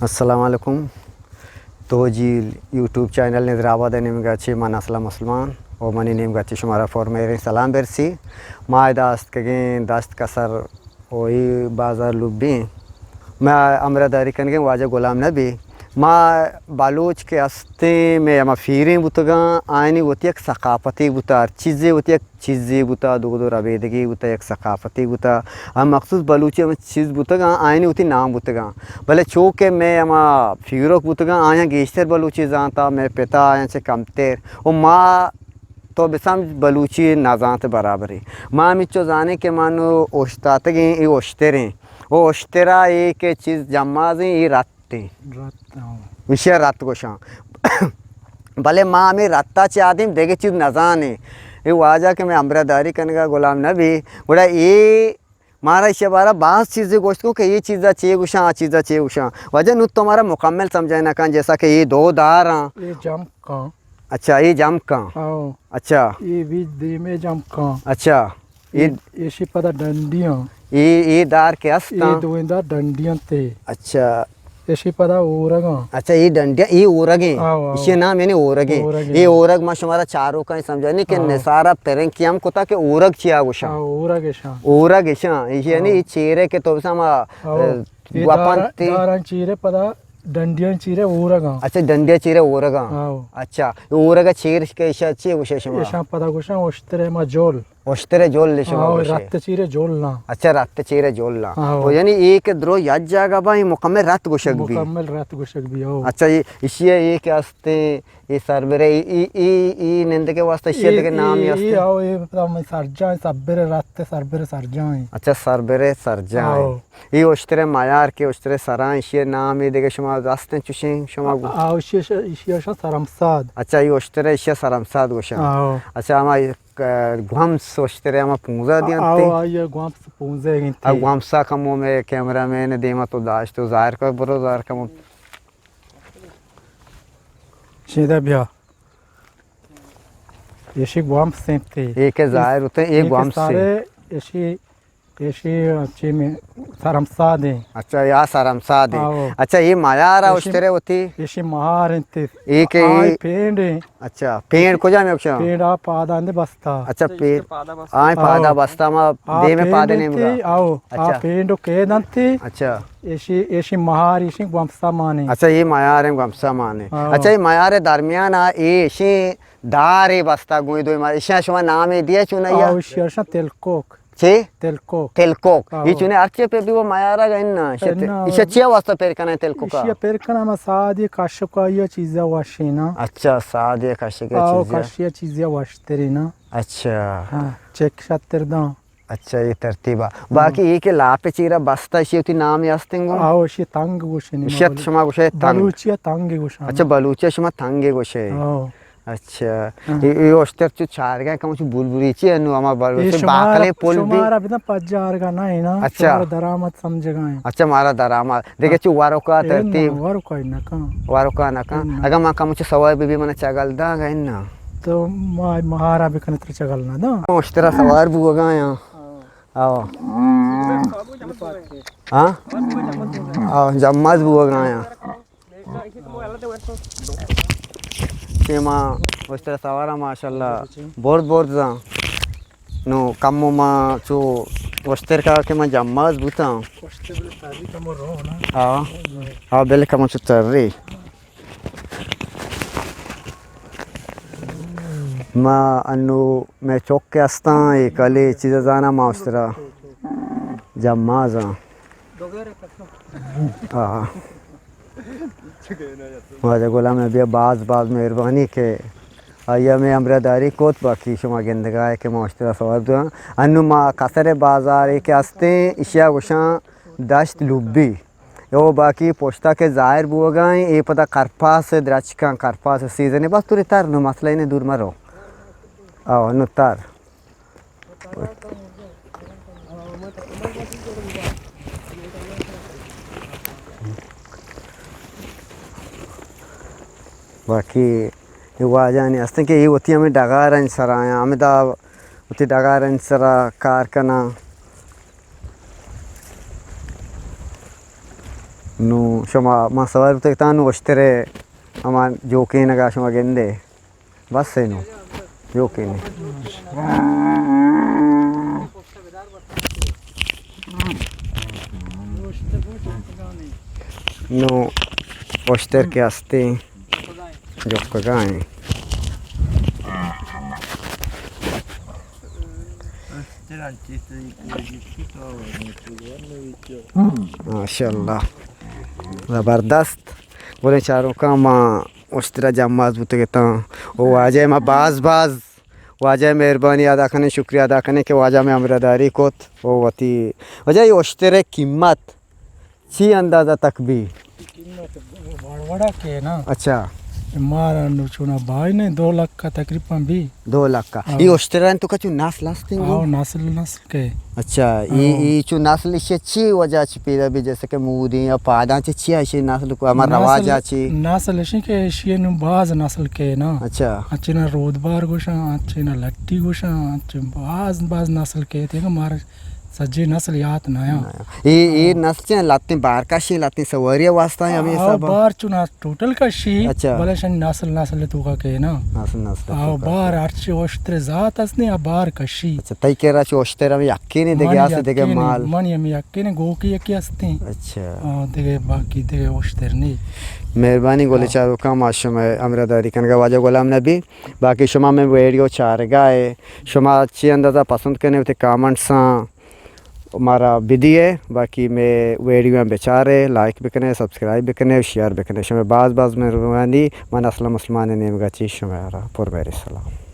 السلام علیکم۔ تو جی یوٹیوب چینل نظر آباد ءِ نیمگا چی من اسلم مسلمان و منی نیمگا چی شمارا پر مہریں سلام برسی۔ ما ادا استکگیں دشت کسر و ای بازار لبی۔ ما امرا داری کنگیں واجہ غلام نبی۔ ما بلوچ کہ استیں، مئے ہما پیریں بوتگاں، آیانی وتی یک ثقافتے بوتا، ہر چیزے وتی یک چیزے بوتا، دود و ربیدگی بوتا، یک ثقافتے بوتا۔ ہم مخصوص بلوچی ہم چیز بوتگاں، آیانی وتی نام بوتگاں۔ بلے چو کہ مئے ہما پیرک بوتگاں، آیاں گیشتر بلوچی زانتا، مئے پتا آیاں چہ کمتر۔ و ما تو بسمجھ بلوچی نزانت برابریں۔ ما ہمینچو زانیں کہ ما نوں اوشتاتگیں، اے اشتریں۔ او اشترا اے کہ چیز جمازیں، اے رتیں۔ رت، ہاں۔ ایشی ءَ رت گوشاں۔ بلے ما ہمے رتا چہ آدیم دگہ چیز نزانیں۔ اے واجہ کہ مئے امبرداری کنگا غلام نبی، گڑا اے مارا ایشی بارا باز چیزے گوشت کو کہ اے چیزا چے گوشاں، آ چیزا چے گوشاں۔ واجہ نوں تو مارا مکمل سمجھائے نہ کن، جیسا کہ اے دو داراں۔ اے جمکاں۔ اچھا، اے جمکاں۔ ہاں۔ اچھا۔ اے بھی دیمے جمکاں۔ اچھا۔ اے اے، ایشی پدا ڈنڈیاں۔ اے، اے دار کہ استاں؟ اے دوئیں دار ڈنڈیاں تے۔ اچھا۔ ایشی پدا اورگاں۔ اچھا، اے ڈنڈیاں، اے اورگیں۔ آو، آو۔ ایشی نام یعنی اورگیں۔ اورگیں۔ اے اورگ ما شمارا چاروکاں سمجھانی کہ آو۔ نثارا پرنکی ہم کتا کہ اورگ چیا گوشاں۔ آو، اورگ اشاں۔ اورگ اشاں۔ ایشی یعنی آو۔ اے چیرے کہ تو سما، آو۔ اے، اے گوپن دارا-، تے۔ داراں چیرے پدا ڈنڈیاں چیرے اورگاں۔ اچھا، ڈنڈیاں چیرے اورگاں۔ آو۔ اچھا، اورگا چیر کہ ایشا چی گوشے شما؟ ایشاں پدا گوشاں اشترے ما جول۔ اشترے جول شما آو، گوشے۔ رت چیرے جول نا۔ اچھا، رت چیرے جول نا۔ آو۔ او یعنی اے کہ درو یک جاگہ با، اے مکمل رت گوشگ بی۔ مکمل رت گوشگ بی، آو۔ اچھا، اے، ایشی اے کہ استیں، اے سربرے، اے، اے، اے، اے نندگے واسطہ ایشی اے، دگہ نام اے، اے استیں؟ آو، اے پدا من سرجاں، سربرے رت، سربرے سرجاں۔ اچھا، سربرے سرجاں۔ آو۔ اے اشترے میار کہ اشترے سراں، ایشی نام اے دگہ شما دستیں چوشیں شما گو-، آ، ایشی، ایشی اشاں سرمساد۔ اچھا، اے اشترے ایشی سرمساد گوشاں۔ آو۔ اچھا، ہما، ا، گومس اشترے ہما پونزا دیاں آو، تے؟ آئی گومس پونزا گنتے۔ آ گومسا کمو مئے کیمرہ مین دیما تو داشت تو ظاہر کر برو ظاہر کمو۔ شیدا بیا۔ ایشی گومس انتے۔ اے کہ ظاہر ہوتے، اے اے کہ گومس سے۔ سارے ایشی ایشی چی میں سرمساد ہیں۔ اچھا، یا سرمساد ہیں۔ آو۔ اچھا، اے میار ایشی، اشترے ہوتی؟ ایشی مہار انت۔ اے کہ آئی پینڈ ہیں۔ اچھا، پینڈ کجا میں اکشا؟ پینڈ آ پاداں دے بستا۔ اچھا، پینڈ۔ آئی پادا آو۔ بستا ما آ دے میں پینڈ پادے نہیں انت، مگا۔ آو۔ آ اچھا۔ پینڈ و کید انت۔ اچھا۔ ایشی، ایشی مہار ایشی گومسا مانے۔ اچھا، اے میار ہیں گومسا مانے۔ آو۔ اچھا، اے میار درمیان آ ایشی دارے بستا گوئی دوئی مار۔ ایشی شما نام دیا چون یا؟ آو، ایشی ارشا تلکوک۔ چے؟ تلکوک۔ تلکوک۔ آہو۔ اے چونے ہرچے پہ بی وہ میارگ اناں، ایشی تے-، اناں۔ ایشی چیا واسطہ پیر کناں تلکوکا؟ ایشی پیر کناں ہما سادی کشک آئی چیزا وشینا۔ اچھا، سادی کشک آہو، چیزا۔ کشی چیزا وشترینا۔ اچھا۔ ہاں، چک شتر داں۔ اچھا، اے ترتیبا۔ ہاں۔ باقی اے کہ لاپ چیرا بستا، ایشی وتی نام یاستیں گو؟ آہو، ایشی تنگ گوشنی ایشی ما شما گوشے تنگ؟ بلوچی تنگ گوشاں۔ اچھا، بلوچی شما تنگ گوشے۔ آہو۔ اچھا۔ ہاں۔ اے، اے اشتر چو چارگا کم چو بلبلی چی انو ہما بلبلی اے چو شمارا، باکلے پل بی۔ شمارا بدن پجارگا نہ ہے نا۔ اچھا۔ شمارا درآمد سمجھگا ہیں۔ اچھا، مارا درآمد۔ دیکھے ہاں۔ چو وروکا اے ترتیب۔ نہ، وروکا نہ کن۔ وروکا نہ کن۔ اے نہ۔ اگر ما کم چو سوار بی بی من چگل دا گا نا۔ تو ما مہارا بکن تر چگل نہ دا۔ اشترا سوار بوگا یا۔ آو۔ ہاں؟ آو، جماز بوگا یا۔ چے ما اشتر سوارا ماشاءاللہ برد برد زاں۔ نو کمو ما چو اشتر کا کہ ما جماز بوتاں۔ ہاں۔ ہاں، بل کمو چو تری۔ ما انو مئے چک کہ استاں، اے کلے چیز زانا ما اشترا جمازاں۔ آہا۔ واجہ غلام نبی ءَ باز باز مہربانی کہ آئی ءَ مئے ہمراہ داری کت، باقی شما گندگا ئے کہ ما اشترا سوار بوتاں۔ انو ما کسر ءِ بازارے کہ استیں، اشیا گوشاں دشت لبی۔ او باقی پشتا کہ ظاہر بوگا ایں، اے پدا کرپاس درچکاں، کرپاس سیزن ءَ، بس تو تر نو مسئلہ نے دور مرو۔ آو، نو تر۔ باقی اے واجہانی ہستیں کہ اے وتی ہمے ڈگارانی سرا آیاں، ہمدا وتی ڈگارانی سرا کار کناں۔ نوں شما ما سوار بوتگ تاں، نوں اشترے ہما جوکینگا شما گندے۔ بس ہے نوں جوکینے۔ نوں اشتر کہ ہستیں جوکگائیں۔ ماشاءاللہ، زبردست۔ گلیں چاروکاں، ما اشترا جماز بوتگ اتاں۔ او واجہ ما باز باز واجہ مہربانی ادا کنیں، شکریہ ادا کنیں کہ واجہ میں ہمراہ داری کت۔ او وتی واجہ، یہ اشترے قیمت چی اندازہ تک بی؟ قیمت وڑ وڑا کہ نا۔ اچھا۔ مارا نو چونا بھائی نے دو لاکھ کا تقریباً بی۔ دو لاکھ کا۔ ہاں۔ یہ اشترا تو کچو نسل ہستیں؟ ہاں، نسل، نسل کے۔ اچھا، یہ، ہاں۔ یہ چو نسل سے چی وجہ چی پیدا بی، جیسے کہ مودی یا پاداں چی، چی ایشی نسل کو ہمارا نسل، رواج چی؟ نسل ایشی کہ ایشی نو باز نسل کے نا۔ اچھا۔ اچھے نا رودبار گوشاں، اچھے نا لٹی گوشاں، اچھے باز، باز نسل کے تے ہمارا سجے نسل یات نہ آیا۔ نہ آیا۔ اے، اے ہاں۔ نسل چے لاتیں بار کشی، لاتیں سواری واسطہ ہیں ہمیں آؤ، سب۔ بار چنا ٹوٹل کشی، اچھا۔ بلے شن نسل، نسل تو کا کہنا۔ نسل، نسل آؤ، تو کا بار کہنا۔ ہرچی اشتر ذات است نے، آ بار کشی۔ اچھا، تئی کرا چو اشتر ہمیں یقین ہے، دگہ من آسے دگہ یقین ہے، مال۔ من ہمیں یقین ہے، گوکی یکی ہستیں۔ اچھا۔ آؤ، دگہ باقی دگہ اشتر نہیں۔ مہربانی گلیں ہاں۔ چاروکاں، ما شما ہمراہ داری کنگا واجہ غلام نبی۔ باقی شما میں ویڈیو چارگا ہے، شما چی اندازہ پسند کنے، وتی کامنٹساں مارا بدیے، باقی میں ویڈیو ہم بچارے، لائک بکنے، سبسکرائب بکنے، شیئر بکنے۔ شما باز باز مہربانی، من اسلم مسلمان نیمگا چی شما را پر مہر سلام۔